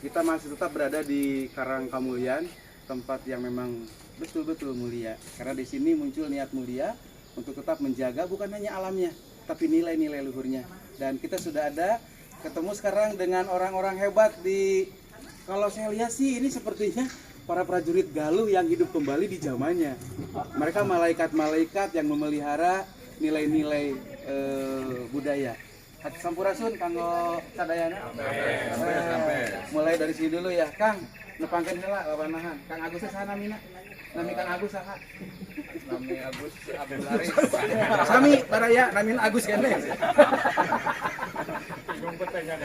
Kita masih tetap berada di Karang Kamulyan, tempat yang memang betul-betul mulia. Karena di sini muncul niat mulia untuk tetap menjaga bukan hanya alamnya, tapi nilai-nilai luhurnya. Dan kita sudah ada ketemu sekarang dengan orang-orang hebat di, kalau saya lihat sih ini sepertinya para prajurit Galuh yang hidup kembali di zamannya. Mereka malaikat-malaikat yang memelihara nilai-nilai budaya. Sampurasun kanggo sadayana. Mulai dari sini dulu ya, Kang. Nepangkeun heula wawanahan. Kang Agus saha namina? Nami Kang Agus saha? Nami Agus Abdul Haris. Sami baraya namina Agus keneh. Bingung pertanyaan.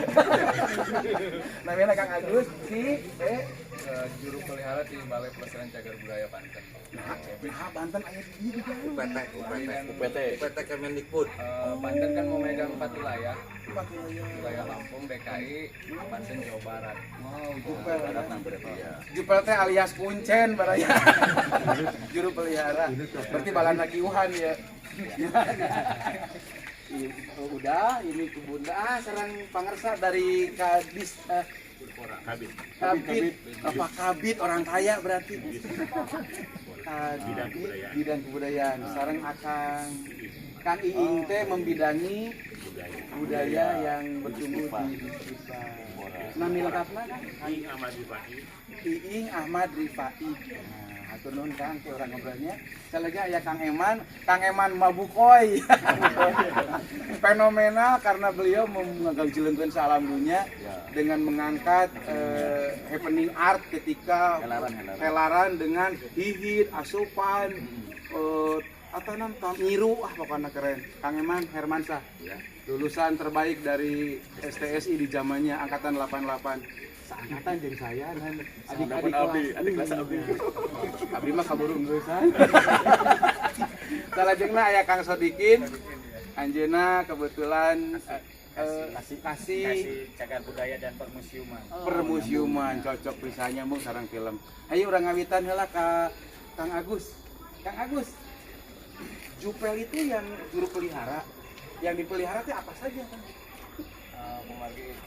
Namina Kang Agus si Juru pelihara di Balai Pelestarian Cagar Budaya Banten. Nah, Banten aya di dieu juga. UPT, UPT, UPT. UPT Kemendikbud. Banten kan memegang empat wilayah, Empat wilayah. Wilayah Lampung, DKI, Banten, Jawa Barat. Wow, jupel. Barat nah berarti ya. Jupel teh alias kuncen baraya. Juru pelihara. Berarti balana kiuhan ya. Iya, udah ini kebun sareng pangersa dari Kadis Kabid. Kabid, apa Kabid orang kaya berarti. Kabid Bidang kebudayaan. Bidang kebudayaan. Sareng akang Kang Iing teh membidangi Budaya. Budaya yang bertumbuh di Disdikpar. Nami lengkapna, Kang? Iing Ahmad Rifai. Iing Ahmad Rifai. Nah, hatur nuhun, Kang, ke urang ngobrolnya. Selanjutnya ya Kang Eman, Kang Eman Mabukoy. Fenomenal karena beliau menggagjelengkeun salam dunia dengan mengangkat happening art ketika Helaran, helaran. Helaran dengan hihid, asupan, atau nam ngiru, ah pokoknya keren. Kang Eman Hermansah. Ya. Lulusan terbaik dari STSI di zamannya angkatan 88. Seangkatan jeung saya dan adik-adik kelas. Abdi, adik kelas abdi. Abdi mah kaburu geussan. Salajengna aya Kang Sodikin. Anjeuna kebetulan kasih Kasih cagar budaya dan permusiuman. Permusiuman, cocok pisannya mung sareng film. Ayo urang ngawitan heula ka Kang Agus. Kang Agus. Jupel itu yang juru pelihara. Yang dipelihara itu apa saja, Kang? Kumargi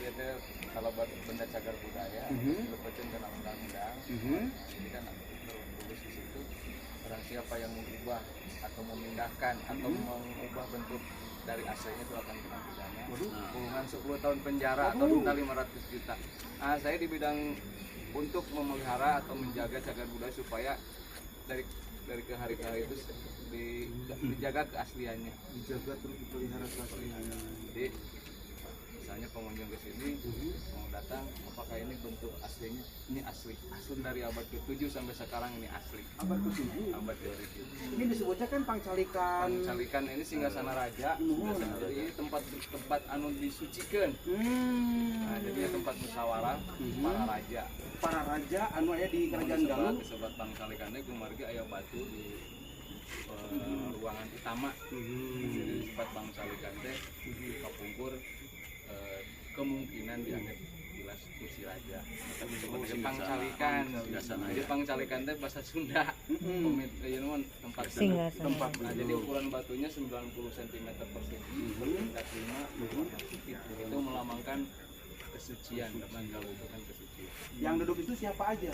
itu kalau benda cagar budaya dilepaskan kena undang-undang. Jadi kan tertulis di situ barang siapa yang mengubah atau memindahkan atau mengubah bentuk dari aslinya itu akan kena pidana kurungan 10 tahun penjara atau denda 500 juta. Nah, saya di bidang untuk memelihara atau menjaga cagar budaya supaya dari ke hari ke hari itu dijaga keasliannya. Dijaga terus, dipelihara keasliannya. Jadi misalnya pengunjung ke sini mau datang, apakah ini bentuk aslinya? Ini asli, asli dari abad ke-7 sampai sekarang ini asli. Abad ke-7. Abad ke-7. Ini disebutnya kan pangcalikan. Pangcalikan ini singgasana raja. Jadi ini tempat tempat anu disucikan. Nah, jadi tempat musyawarah para raja. Para raja anu aya di kerajaan Galuh. Disebut pangcalikan teh kumargi aya batu di ruangan utama. Jadi disebut pangcalikan teh kapungkur kemungkinan dianggap jelas kursi raja. Tapi disebut pangcalikan. Singgasana, Jadi ya. Pangcalikan teh bahasa Sunda. Pemit ieu mah tempat Singgasana. Tempat. Nah, jadi ukuran batunya 90 cm persegi, bertingkat 5, itu melambangkan kesucian karena Galuh itu kan kesucian. Yang duduk itu siapa aja?